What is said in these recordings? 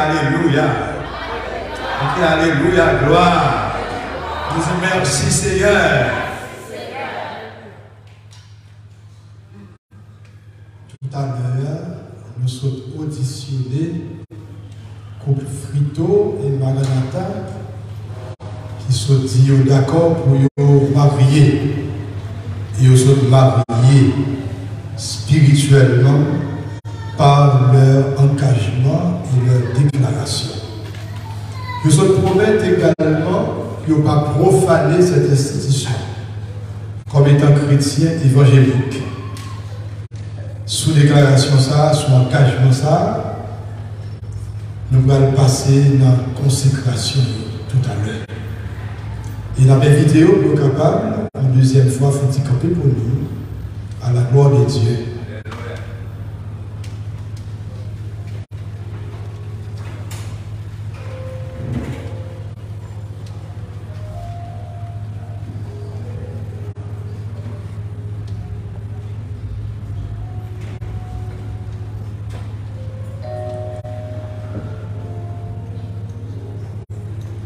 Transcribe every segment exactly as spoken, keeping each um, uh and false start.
alelouya. Ou di alelouya, glwa. Nou di mèsi, Seyè. Toutalè, nou sot odisyone koup Frito e Maranatha ki sot di yo dakò pou yo marye. E yo sot marye spirityèlman par leur engagement et leur déclaration. Yo sot pwomèt egalman pou yo pa pwofane sèt enstitisyon kòm etan kretyen evanjelik. Sou deklarasyon sa a, sou angajman sa a, nou pral pase nan konsekrasyon yo toutalè. E n ap envite yo pou yo kapab, yon dezyèm fwa, fè yon ti kanpe pou nou, à la gloire de Dieu.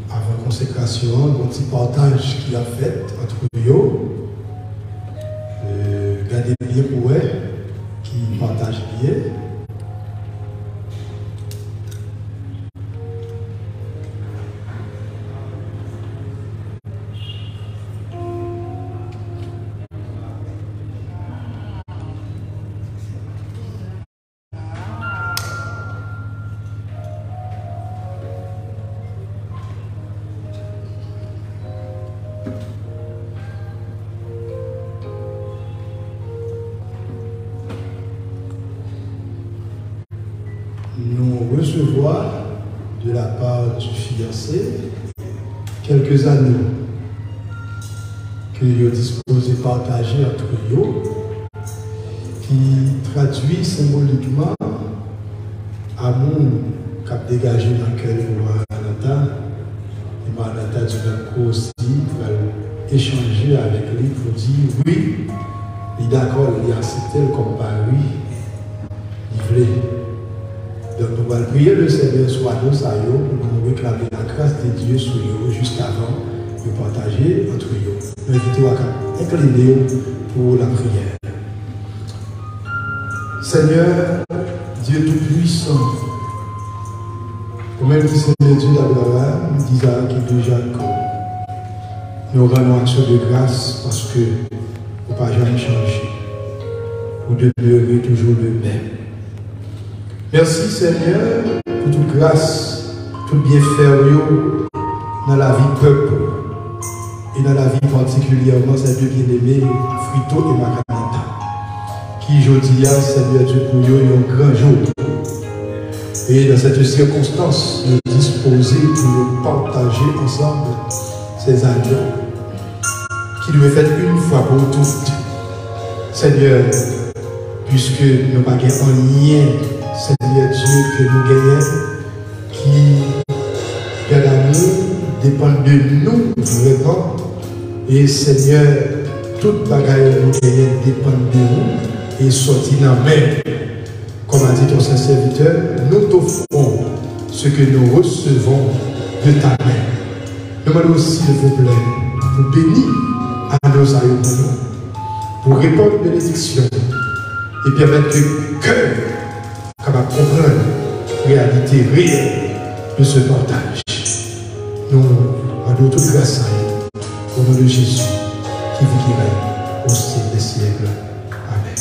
Avan konsekrasyon an, gon ti pataj ki ap fèt ant yo. Euh, gade byen pou wè ki pataj li ye. Nous recevons de la part du fiancé quelques anneaux que yo dispoze pataje ant yo, ki tradui senbolikman amou k ap degaje nan kè li pou Maranatha. E Maranatha di menm kou osi pral echanje avèk li pou di wi, li dakò, li aksepte l kòm mari li vle. Donk, nou pral priye le Seyè sou anyo sa yo pou nou reklame la grâce de Dieu sou yo jis avan yo pataje ant yo. Mwen envite w a ka enkline w pou lapriyè. Seigneur, Dieu Tout-Puissant, ou menm ki se le Dieu d'Abraham, d'Isaac et de Jacob, nou rann ou aksyon de gras paske ou pa janm chanje. Ou demere toujou le menm. Mèsi, Senyè, pou tout gras, tout byenfè w yo nan lavi pèp ou e nan lavi patikilyèman sè de byeneme Frito e Maranatha, ki jodi a, Senyè Dye, pou yo yon gran jou. E nan sèt sikonstans, yo dispoze pou yo pataje ansanm sè zanyo ki dwe fèt yon fwa pou tout. Senyè, piske nou pa gen anyen, Senyè Dye, ke nou genyen, ki gad a nou depann de nou vrèman. E Senyè, tout bagay nou genyen depann de ou e sòti nan men. Comme a dit ton saint serviteur, nous t'offrons ce que nous recevons de ta main. Nou mande w, silvouplè, pou beni anyo sa yo pou nou, pou repann benediksyon e pèmèt ke kè kapab konprann reyalite reyèl de ce partage. Nou mande w tout gras sa yo, au nom de Jésus, qui vit, qui règne au siècle des siècles. Amen.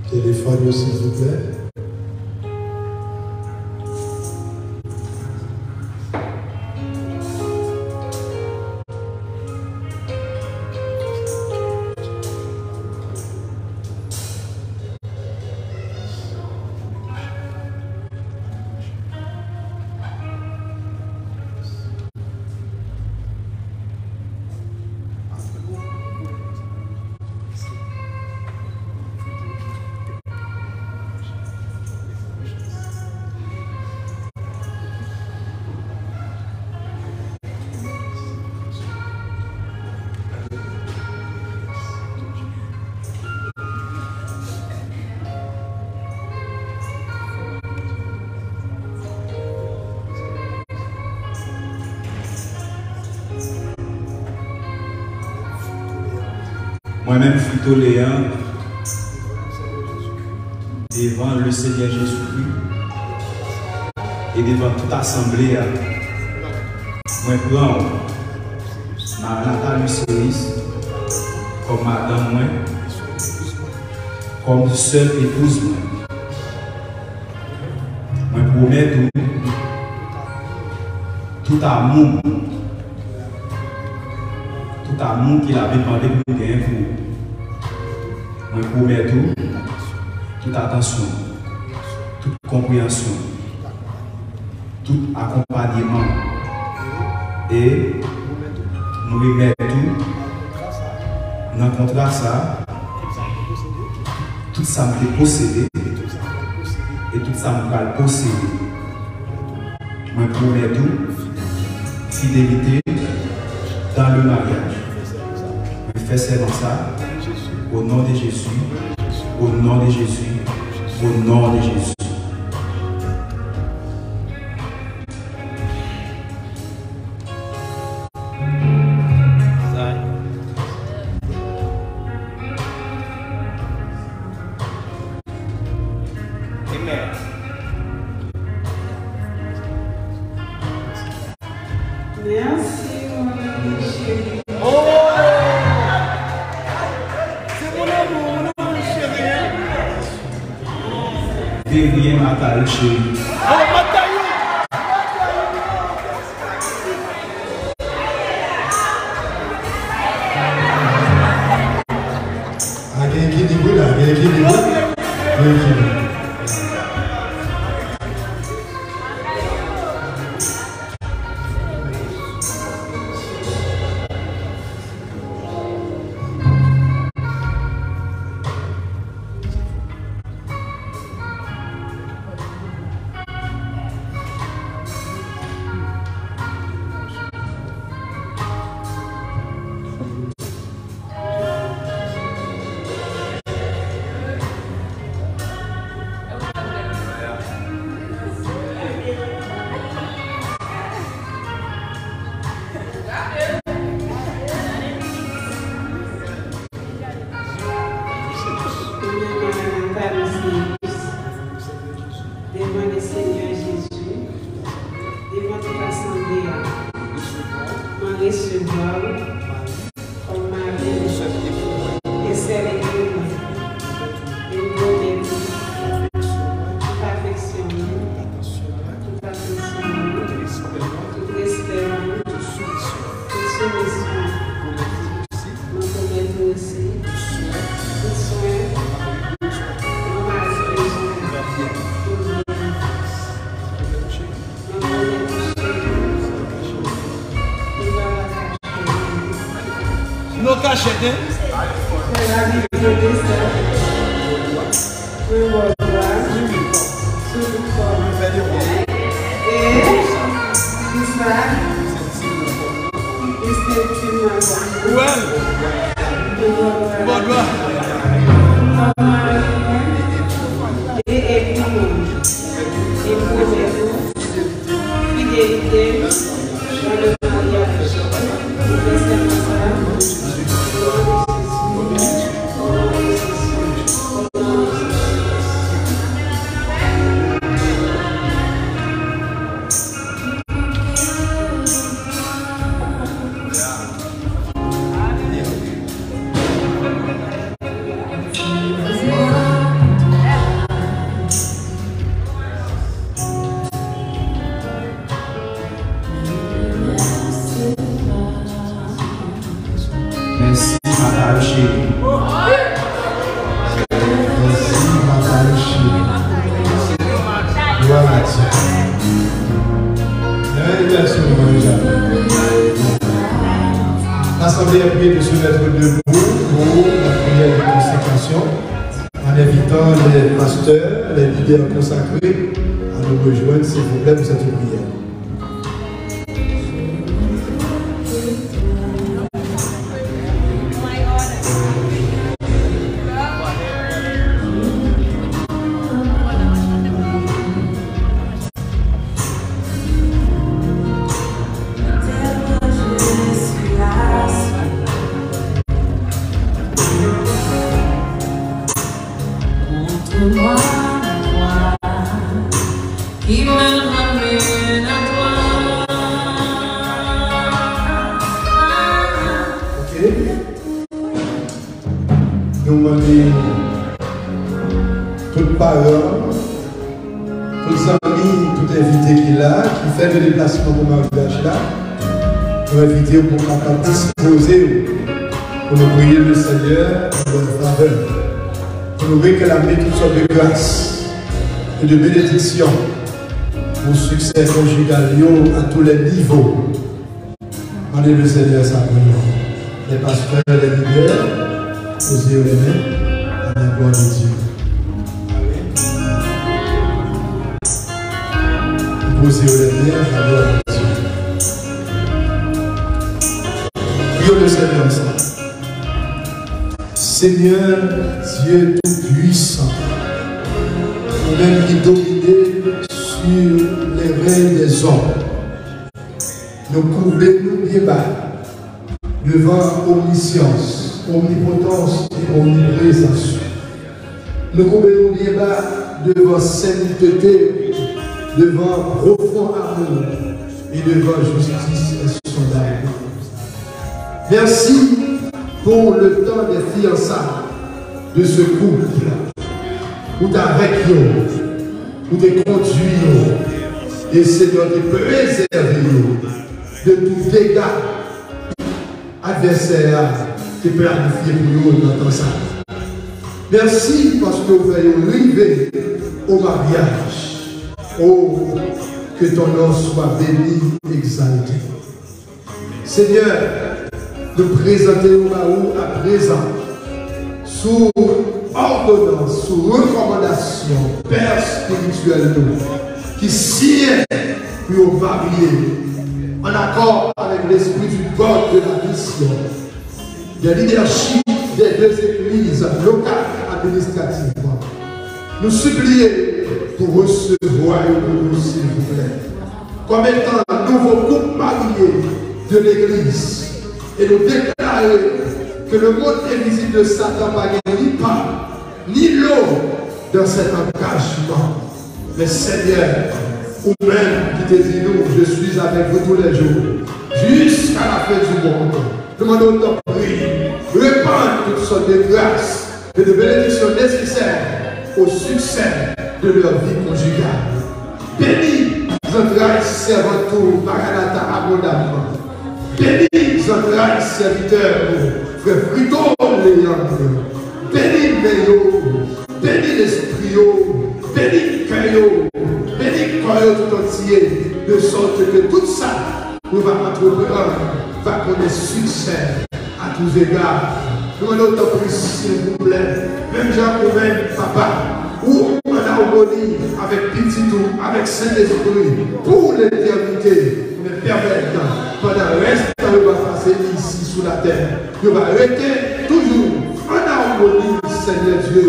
Telefòn yo, silvouplè. Mwen menm, Frito Léandre, devan Lesenyè Jezikri e devan tout asanble a, mwen pran w, Maranatha Luceris, kòm madanm mwen, kòm sèl epouz mwen. Mwen pwomèt ou tout amou, tout amou ke Labib mande pou nou genyen pou ou. Mwen pwomèt ou tout atansyon, tout konpreyansyon, tout akonpanyeman. E nou remèt ou nan kontra sa a tout sa m te posede e tout sa m pral posede. Mwen pwomèt ou fidelite dans le mariage. Mwen fè sèman sa, au nom de Jésus, au nom de Jésus, au nom de Jésus. Amen. Mèsi, mon ami cheri. Se mon amour, mon amour chéri, hein? Fevriye Matayou cheri. Oh, Matayou! A gen ekilib wi la, gen ekilib wi. Gen ekilib. Premyèman, Maranatha, Luceris, devan Lesenyè Jezi, devan tout asanble a, mwen resevwa w kòm mari e sèl epouz mwen. E m pwomèt ou tout afeksyon mwen, tout atansyon mwen, tout respè mwen, tout soumisyon mwen. Mwen pwomèt ou osi tout swen yon mari bezwen pou li. Mwen pwomèt ou cheri, nou pa va kache anyen. No kachèt, hein? Fè lavi pwotestan. Mwen bò dwa sou tout fòm. E, pou sa, distennktivman kòm. Ou wè l? Mwen bò dwa. Kòm mari mwen e epouz mwen. E pwomèt ou fidelite dans le mariage. Mwen fè sèman sa, au nom de Jésus, au nom de Jésus, au nom de Jésus. Mèsi, Matayou cheri. Mèsi, Matayou cheri. Glwa a Dye. Lè yon bèl souri pou nou. L'assemblée est priée de se mettre debout pour la prière de consécration, en invitant les pasteurs, les leaders consacrés à nous rejoindre, s'il vous plaît, pour cette prière. Nou mande tout paran, tout zanmi, tout envite ki la, ki fè de deplasman pou maryaj la, nou envite w pou w kapab dispoze w pou nou priye Lesenyè an lè favè, pou nou reklame tout sòt de gras e de benediksyon pou siksè konjigal yo a tou lè nivo. Mande Lesenyè sa pou nou. Les pasteurs, les leaders, posez les mains à la gloire de Dieu. Posez les mains à la gloire de Dieu. Prions le Seigneur ensemble. Seigneur Dieu Tout-Puissant, ou menm ki domine sur les règnes des hommes, nou koube nou byen ba devan omnisyans, omnipotans e omniprezans. Nou koube nou byen ba devan sentete, devan pwofon amou e devan jistis ensondab. Mèsi pou le tan de fiansa de se koup. Ou t avèk yo, ou te kondui yo, e Senyè te prezève yo de tout dega advèsè a te planifye pou yo nan tan sa. Mèsi paske w fè yo rive o maryaj. Oh, que ton nom soit béni, exalté. Senyè, nou prezante yo ba ou aprezan sou òdonans, sou rekòmandasyon pè espirityèl nou ki siyen pou yo marye an akò avèk lespri du God de la mission, de lidèchip de de egliz lokal administrativman. Nou sipliye pou resevwa yo pou nou, silvouplè, kòm etan nouvo koup marye de legliz. E nou deklare ke le mond envizib de Satan pa gen ni pa, ni lo dans cet engagement. Men Senyè, ou menm ki te di nou, je suis avec vous tous les jours, jusqu'à la fin du monde. Nou mande w tanpri, repann tout sòt de gras e de benediksyon nesesè o siksè de lè vi konjigal. Beni zantray sèvant ou Maranata abondamman. Beni zantray sèvitè ou, frè Frito Leandre. Beni men yo, beni lespri yo, beni kè yo, beni kò yo tout antye, de sòt ke tout sa nou va antreprann va konnen siksè. A tous égards, nou mande w tanpri, silvouplè, menm jan ou menm, Papa, ou an amoni avèk Pitit ou, avèk Sentespri, pou letènite, men pèmèt, pandan rès tan yo va pase isi sou latè, yo va rete toujou an amoni, Senyè Dye,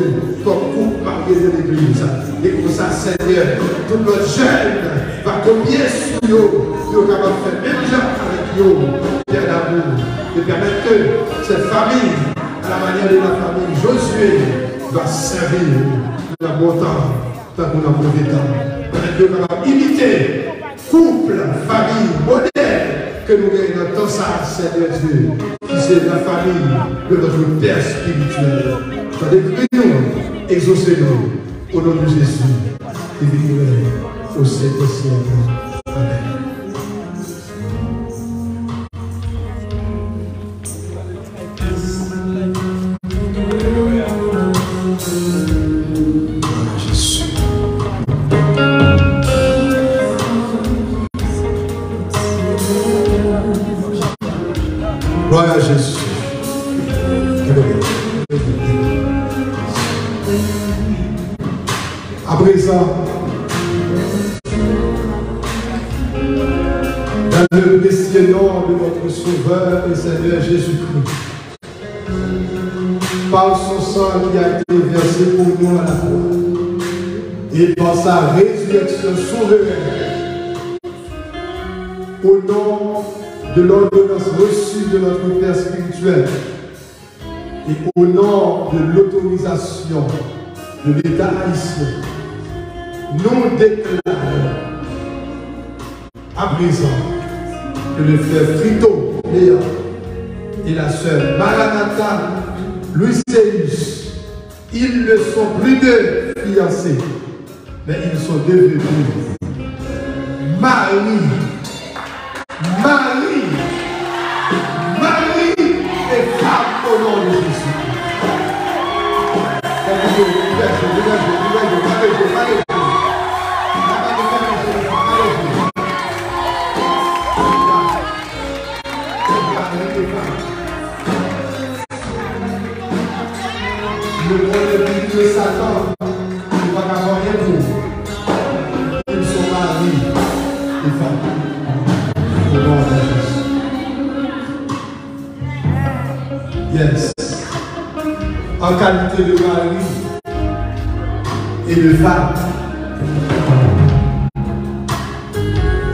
kòm koup marye de legliz. E konsa, Senyè, tout lòt jèn va kopye sou yo, pou yo kapab fè menm jan avèk yo, pè damou, e pèmèt ke sèt fami, a la manyè de la fami Josué, va sèvi nan bon tan, tankou nan move tan. Pèmèt ke yo kapab imite koup, fanmi, modèl ke nou genyen nan tan sa a, Senyè Dye, ki se la famille de notre père spirituel. Tande kri nou, egzose nou, o non de Jezi, ki vini règne o syèk dè syèk. Amèn. Glwa a Jezi. A prezan, dans le précieux nom de notre Sauveur et Seigneur Jésus-Christ, par son sang qui a été versé pour nous à la croix et par sa résurrection souveraine, au nom de l'ordonnance reçue de notre Père spirituel, et au nom de l'autorisation de l'État haïtien, nous déclarons à présent que le frère Frito Léandre et la sœur Maranatha Louis Céus, ils ne sont plus deux fiancés, mais ils sont devenus mari, mari, mari et femme au nom de Jésus. Le problème de Satan, c'est pas d'avoir rien pour. Ils sont mariés et femmes. Au nom de Jésus. Yes. En qualité de mari et de femme.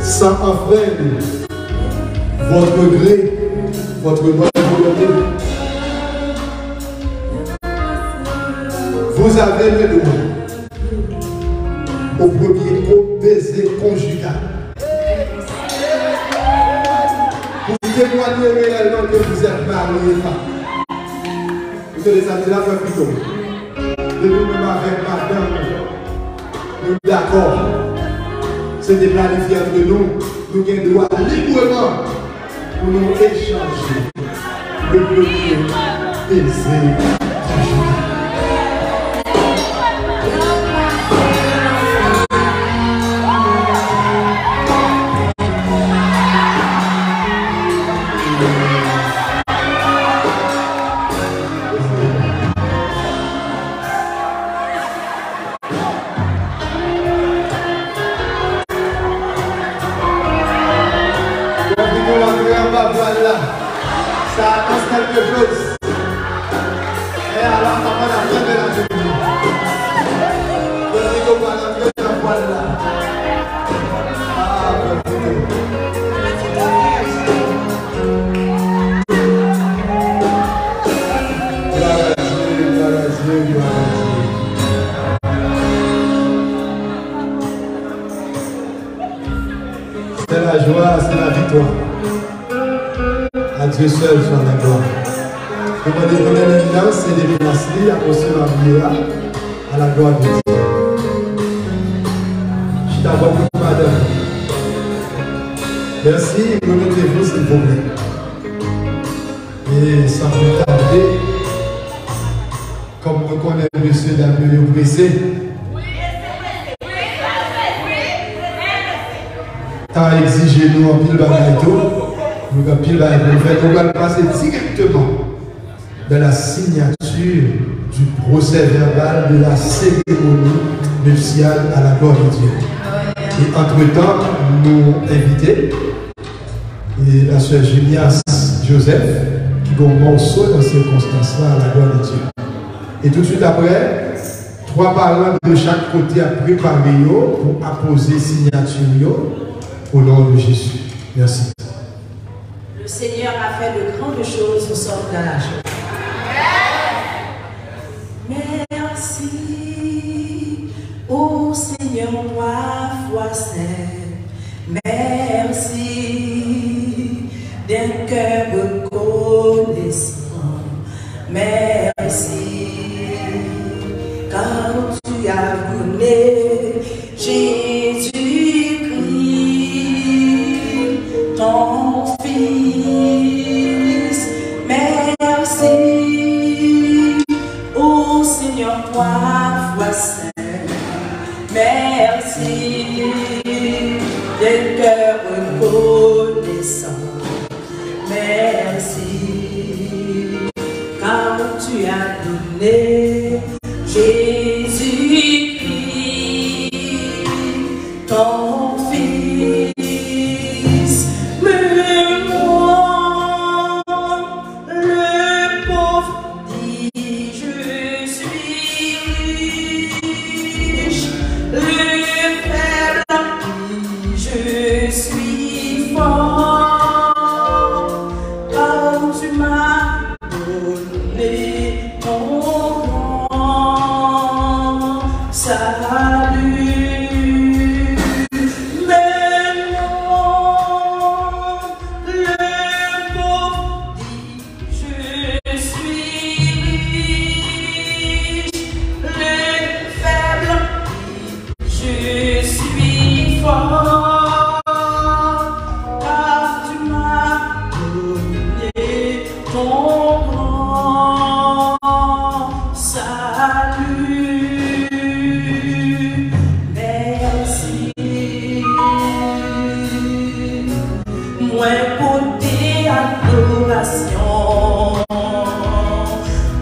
Sans enfreindre votre gré, votre bonne volonté. Vous avez le droit au premier co-, baiser conjugal. Pour témoigner réellement que vous êtes mari et femme. Ou tande sa m di la, frè Pito? Depi nou menm avèk madanm nou, nou dakò, se te planifye antre nou, nou gen dwa libreman pou nou echanje le premye beze konjijal. Profite w antre anba vwal la. Sa anons kèlke choz. E alò, sa pral aprann de la Bib. Profite w antre nan vwal la. Ah, profite. Glwa a Dye, glwa a Dye, glwa a Dye. C'est la joie, c'est la victoire. À Dieu seul soit la gloire. Nou mande pou Nènèl nan sede plas li ak mesye marye a. À la gloire de Dieu. Chita bò pou madanm. Merci, remettez-vous, s'il vous plaît. E san plis tade, kòm mwen konnen mesye dam yo, yo prese, ta egzije nou anpil bagay tou. Nou gen anpil bagay pou nou fè. Nou pral pase dirèkteman dans la signature du procès-verbal de la cérémonie nuptiale à la gloire de Dieu. E antretan, nou envite e la sè Julias Joseph, ki gen yon mòso nan sikonstans la, à la gloire de Dieu. E tout de suite après, twa paran de chak kote ap prepare yo pou apoze sinyati yo, au nom de Jésus. Merci. Le Seigneur a fait de grandes choses, nous sommes dans la joie. Merci, ô Seigneur, trois fois saint. Merci d'un cœur reconnaissant. Merci, car tu as donné Jésus-Christ, ton Fils. Merci, ô Seigneur, trois fois saint. Merci, d'un cœur reconnaissant. Merci, car tu as donné Jésus-Christ, ton Fils. Mais moi, le pauvre, dis, je suis riche, le faible, dis, je suis fort, car tu m'as donné ton nom.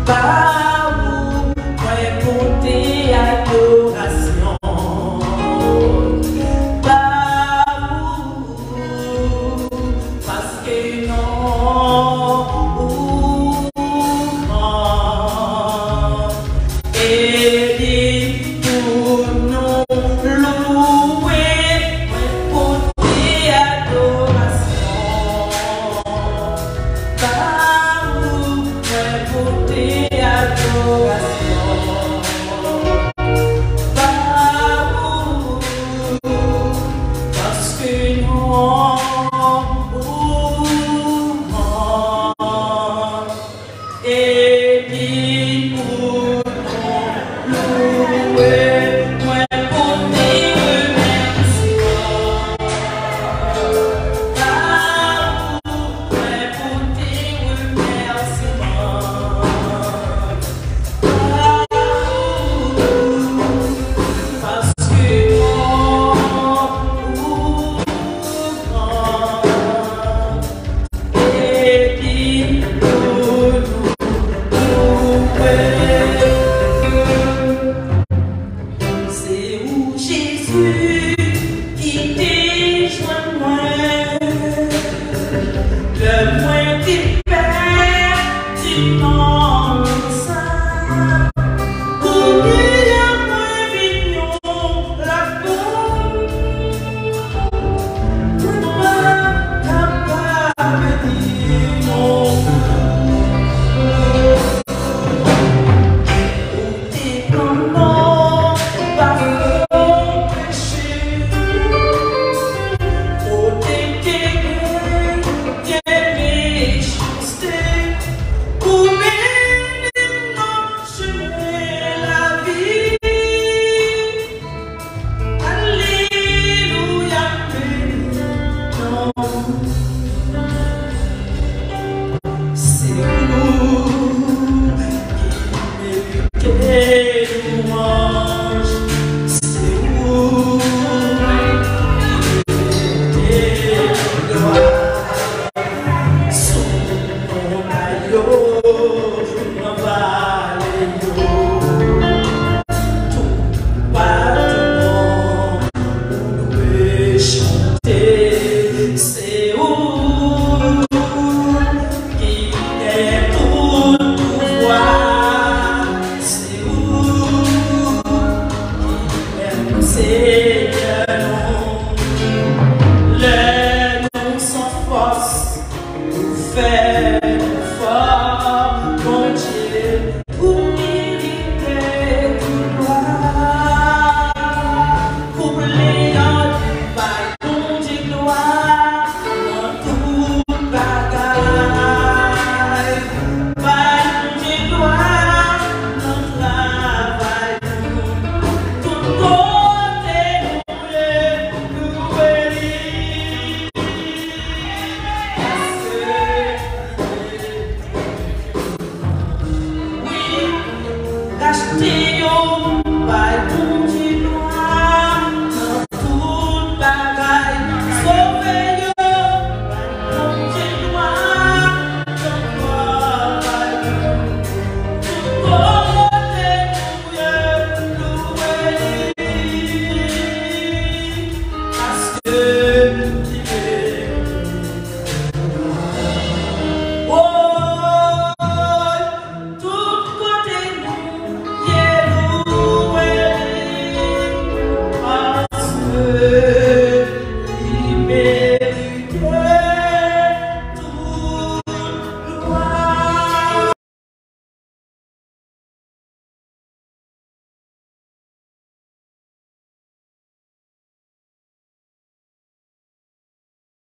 Ba ou mwen pote adorasyon. Ba ou, paske non ou gran. E li pou nou louwe, mwen pote adorasyon. Ba ou mwen pote adorasyon. Ba ou, paske non ou gran. E li pou nou louwe, mwen pote remèsiman. Ba ou, mwen pote remèsiman. Ba ou, paske non ou gran. Se ou, Jezi, ki te jwenn mwen lè mwen te pèdi nan sa. Kounye a mwen vin yon lòt moun. Mwen pa kapab di non. Ou te pran mò pa fon peche. Ou te kenbe mechanste. Ou mennen m nan chemen lavi. Alelouya, beni non ou. Se ou ki merite louwanj. Se ou ki merite glwa. Sou montay yo, nan vale yo, toupatou non ou dwe chante. Se ou ki gen tout pouvwa. Se ou ki menm Senyè nou. Lè nou san fòs, ou fè nou fò, Bondye, ou merite tout glwa. Koup leyon bay Bondye glwa nan tout bagay. Bay Bondye glwa nan travay nou. Tout kote nou ye, louwe li. Paske li ye. Wi, rachte yo bay Bondye.